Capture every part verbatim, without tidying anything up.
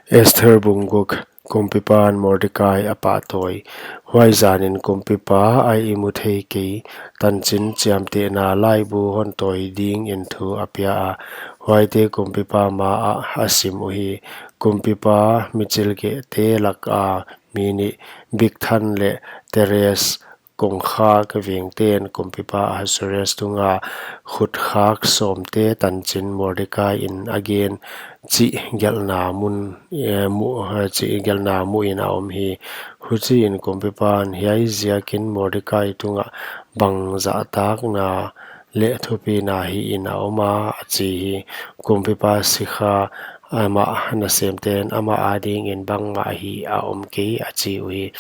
Esther bung guk. Kumpipan Mordekai a pahtawi. Huai zanin kumpipa a i mu thei kei tanchin chiamtehna laibu hon tawi dingin thu a pia a, huaite kumpipa ma ah a sim uhi. Kumpipa michilkehte laka mi nih, Bigthan leh Teres, kongkhak vengten kumpipa Ahasuerus tunga khutkhak sawmte tanchin Mordekai in a gen chih gelhna mun, eh, mu, eh, chih gelhna muin a om hi. Huchiin kumpipan, Hiai ziakin Mordekai tungah bang zahtakna leh thupina hihin a om a, a chi hi. Kumpipa sikha amah nasemten amah adingin bangmah hih a om kei, a chi uhi.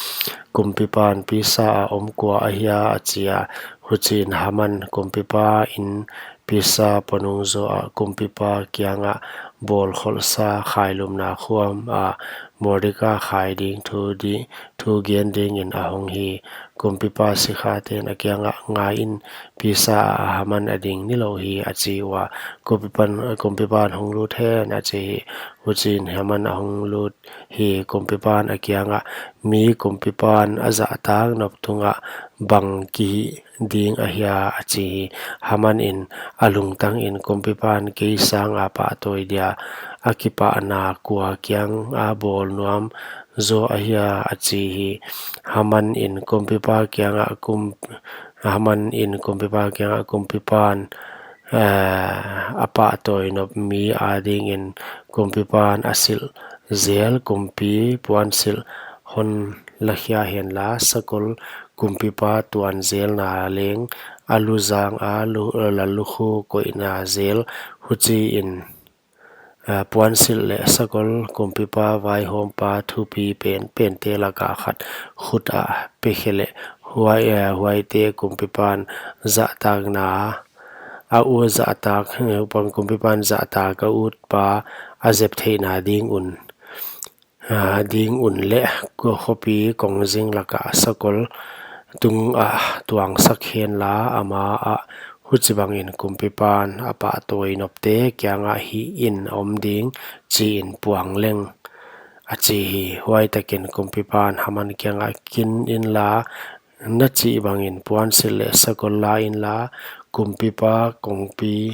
Kumpipan, Pisa a om kua ahia? a chi a. Huchiin Haman kumpipa in pisa ponung zaw ah kumpipa kiangah bawlkholhsa khailumna khuam a Mordekai khai ding thu di, thu gen dingin a hong hi. Kumpipa sikhaten a kiangah, Ngaiin, pisa ah Haman a ding nilou hi, a chi ua. Kumpipan, kumpipan, Hong lut hen, a chi hi. Huchiin Haman a hong lut hi. Kumpipan a kiangah, Mi kumpipan a zahtak nop tungah bang kihih ding ahia? a chi hi. Haman in a lungtangin, Kumpipan kei sanga pahtawi dia a kipahna kua kianga bawl nuam zaw ahia? a chi hi. Haman in kumpipa kiangah kum, Haman in kumpipa kiangah, Kumpipan, eh, a pahtawi nop mi adingin kumpipan a silh zel kumpi puansilh hon lakhia henla, sakol kumpipa tuan zelna leng a luzang a lu, lallukhu koihna zel, huchiin, eh, puansilh leh sakol kumpipa vaihawmpa thupi pen, pente laka khat khut ah pe khe leh, huai, eh, huaite kumpipan zahtakna a u zahtak, eh, pang kumpipan zahtak a utpa a zep theihna ding un, ah, ding un leh khopi kongzing laka sakol tungah tuangsak henla, ama ah huchibangin kumpipan a pahtawi nopte kiangah hihin a om ding chiin puang leng, a chi hi. Huaitakin kumpipan Haman kiangah, Kin inla, na chih bangin puansilh leh sakol la inla, kumpipa kongpi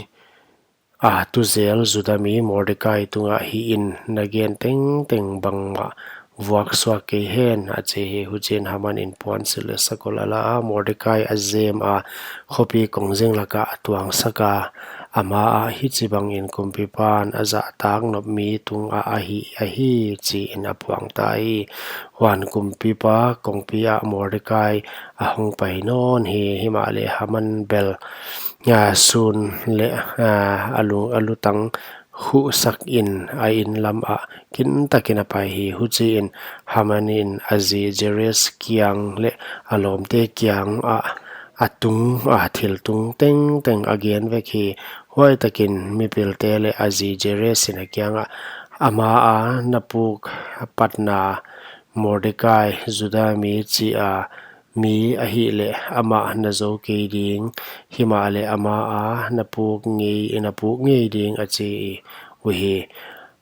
a tu zel Juda mi Mordekai tungah hihin na gen tengteng bangmah vuak suak kei hen, a chi hi. Huchiin Haman in puansilh leh sakol a la a, Mordekai a zem a, khopi kongzing lakah a tuangsak a, ama ah hichibangin kumpipan a zahtak nop mi tungah a hih ahi, chiin a puang ta hi. Huan kumpipa kongpi ah Mordekai a hong pai nawn hi. Himahleh Haman bel, ah, sun leh, ah, a lu, a lutang khuhsak in a inn lam ah kintakin a pai hi. Huchiin Haman in a zi Zeres kiang leh a lawmte kiang ah a tung, a thil tung tengteng a gen vek hi. Huaitakin mipilte leh a zi Zeres in a kiangah, Ama a na puk patna Mordekai, Juda mi chi a mi ahihleh amah na zou kei ding, himahleh ama a na puk ngei, na puk ngei ding, a chi uhi.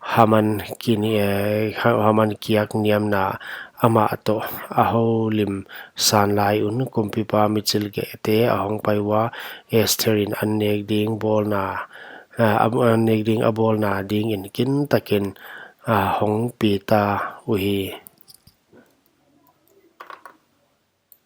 Haman kin, eh, Ha-, Haman kiak niamna amah toh a houlim san lai un kumpipa michilkehte a hong pai ua, Esther in an nek ding bawlna, ah, an nek ding a bawlna dingin kintakin, ah, hong pi ta uhi.